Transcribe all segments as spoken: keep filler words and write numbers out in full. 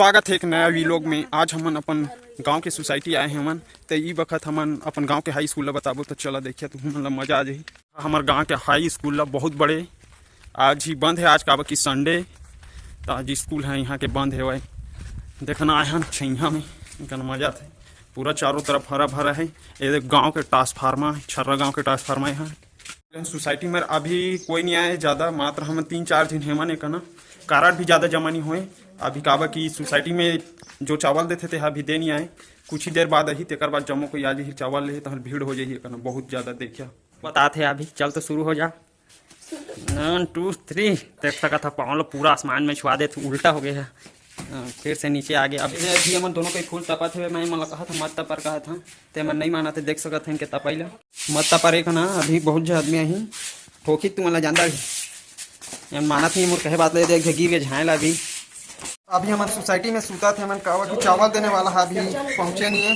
स्वागत है एक नया व्लॉग में। आज हमन अपन गांव के सोसाइटी आए हवन, ते ई बखत हमन अपन गांव के हाई स्कूल ला बताबो, तो चला देखिए, तुमन ला मजा आ जाही। हमर गांव के हाई स्कूल ला बहुत बड़े आज ही बंद है, आज काबर कि संडे, तो आज स्कूल है यहाँ के बंद है। भाई देखना आए हन छैया में, इनका मजा थे। पूरा चारों तरफ हरा भरा है। ये देख गांव के ट्रांसफार्मर, छर्रा गांव के ट्रांसफार्मर है। सोसाइटी में अभी कोई नहीं आए ज़्यादा, मात्र हम तीन चार झन हेमन एक ना, कारड भी ज़्यादा जमा नहीं हुए अभी, काबर कि सोसाइटी में जो चावल देते थे अभी दे नहीं आए। कुछ ही देर बाद अही, तेकर बाद जम्मो कोई आ जाही चावल ले, तहन भीड़ हो जाही एक ना बहुत ज़्यादा। देखिया, बतात है अभी, चल तो शुरू हो जा। वन, टू, थ्री। देख सकत ह, पाँव ल पूरा आसमान में छुआ देत, उल्टा हो गया है। हाँ, फिर से नीचे आ गया। अब ये अभी हमन दोनों के फूल तपत हुए, मैं मन ला कहा था मत तपर कहा था, ते मन नहीं माना थे। देख सकत हैं इनके तपई ला। मत तपर एक ना, अभी बहुत झन आदमी आही, ठोकी तुमन ला जानता भी। ये मानत नहीं मोर कहे बात ले, देख गिर के झाए ला अभी। अभी हमर सोसाइटी में सुतत हे, हमन काबर कि चावल देने वाला है, अभी पहुँचे नहीं है,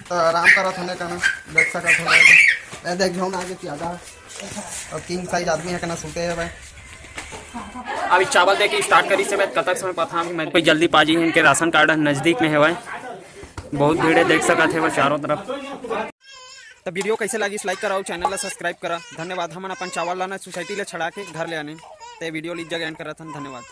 तो आराम करत हने कना। देख सकत हो, ए देख झौन आगे ज्यादा, और किंग साइज आदमी है कना सुते है भाई। अभी चावल दे के स्टार्ट करी से भाई, कतक समय पता अभी मैं कोई जल्दी पाजी है, इनके राशन कार्ड नजदीक में है भाई, बहुत भीड़ है, देख सकत है वो चारों तरफ। तो वीडियो कैसे लगी, लाइक कराओ, चैनल ला सब्सक्राइब करा। धन्यवाद। हमन अपन चावल लाना सोसाइटी ले छड़ा के घर ले आने, ते वीडियो लीजिए एंड करत हन। धन्यवाद।